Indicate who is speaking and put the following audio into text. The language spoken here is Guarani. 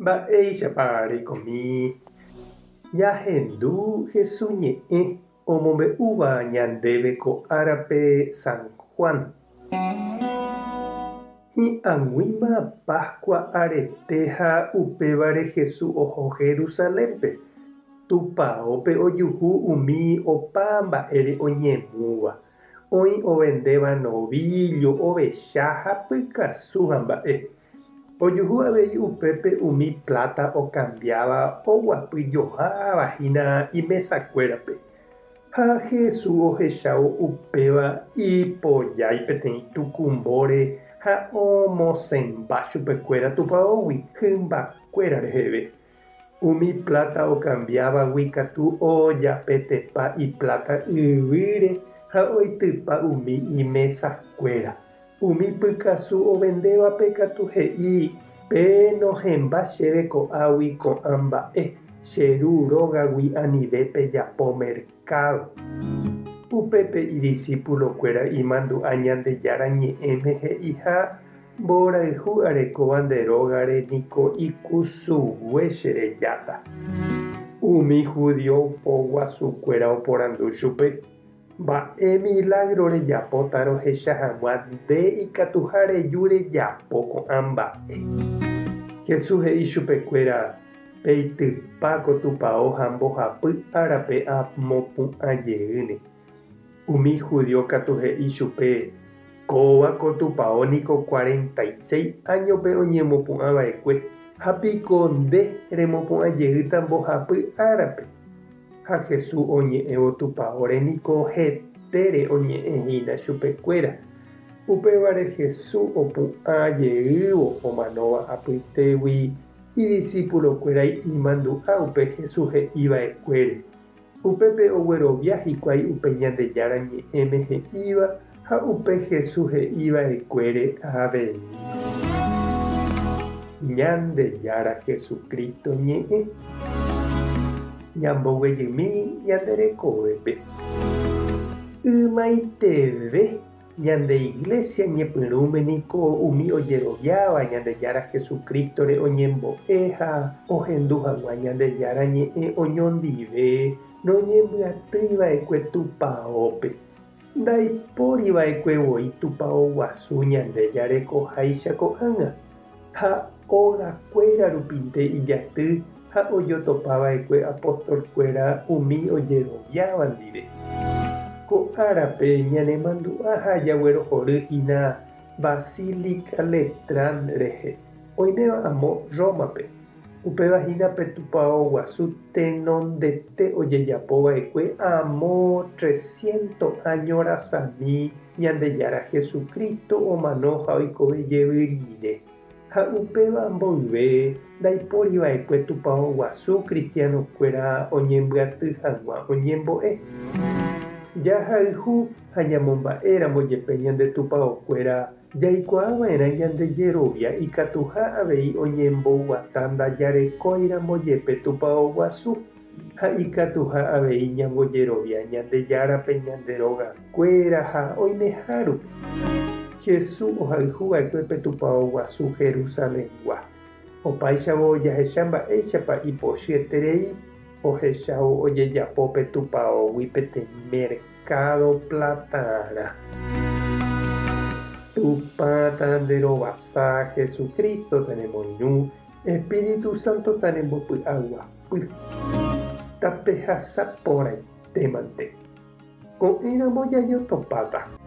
Speaker 1: Mba'éichapa reikomi ñahendu Hesu ñe'ẽ omombe'úva ñandéve ko árape San Juan? Hi'ag̃uíma Pascua arete ha upévare Hesu oho Jerusalénpe. Tupaópe ojuhu umi opa mba'ére oñemúva. Oĩ ovendéva novíllo, ovecha ha pykasu ha mba'e. Ojuhu avei upépe umi pláta okambiáva oguapy joháva hína imesakuérape. Ha Jesús ohechávo upéva ipojái peteĩ tukumbóre ha omosẽmba chupekuéra tupaógui hymbakuéra reheve. Umi pláta okambiávagui katu ojapetepa ipláta yvýre ha oitypa umi imesakuéra. Umi pykasu ovendévape katu he'i, Penohẽmba chéve ko'águi ko'ã mba'e, che ru rógagui anive pejapo merkádo. Upépe idisipulokuéra imandu'a Ñandejára Ñe'ẽme he'iha, Mborayhu arekóva nde rógare niko ikusugue che rejáta. Umi judío poguasukuéra oporandu chupe, Mba'e milágro rejapóta rohecha hag̃ua nde ikatuha reju rejapo ko'ã mba'e? Jesús he'i chupekuéra, Peitypa ko tupao ha mbohapy árape amopu'ã jeýne. Umi judío katu he'i chupe, Kóva ko tupao niko 46 áñope oñemopu'ã va'ekue, ha piko nde remopu'ã jeýta mbohapy árape? Ha Jesús oñe'ẽvo tupaóre niko hetére oñe'ẽ hína chupekuéra. Upévare Jesús opu'ã jeývo omanóva apytégui idisipulokuéra imandu'a upe Jesús he'i va'ekuére. Upépe oguerovia hikuái upe Ñandejára Ñe'ẽme he'íva ha upe Jesús he'i va'ekuére avei. Ñandejára Jesucristo ñe'ẽ. Ñamboguejymi ñande rekovépe. Ymaiteve ñande Iglesia ñepyrũme niko umi ojeroviáva Ñandejára Jesucristo-re oñembo'e ha ohendu hag̃ua Ñandejára ñe'ẽ oñondive noñembyatýi va'ekue Tupaópe. Ndaipóri va'ekue voi Tupao guasu ñande jarekoháicha ko'ág̃a, ha ógakuéra rupinte ijaty ha ojotopa va'ekue apóstol-kuéra umi ojeroviáva ndive. Ko árape ñanemandu'a ha jaguerohory hína Basílica Letrán rehe, oiméva amo Rómape. Upéva hína pe tupao guasu tenondete ojejapo va'ekue amo tresciento áño rasami Ñandejára Jesucristo omano ha oikove jevy rire. Ha upéva mboyve ndaipóri va'ekue tupao guasu cristiano-kuéra oñembyaty hag̃ua oñembo'e. Jahayhu ha ñamomba'éramo jepe ñande tupaokuéra Jaikuaa va'erã ñande jerovia ikatuha avei oñemboguata ndajarekóiramo jepe Tupao guasu, ha ikatuha avei ñambojerovia Ñandejárape ñande rogakuéra ha oimeha rupi. Jesús ohayhu va'ekue pe Tupao guasu Jerusalengua. Opáichavo jahecha mba'éichapa ipochyeterei ohechávo ojejapo pe tupaógui peteĩ merkádo platarã. Tupã tanderovasa, Jesucristo tanemoirũ, Espíritu Santo tanembopy'aguapy. Tapehasa porãitémante. Ko'ẽramo jajotopáta.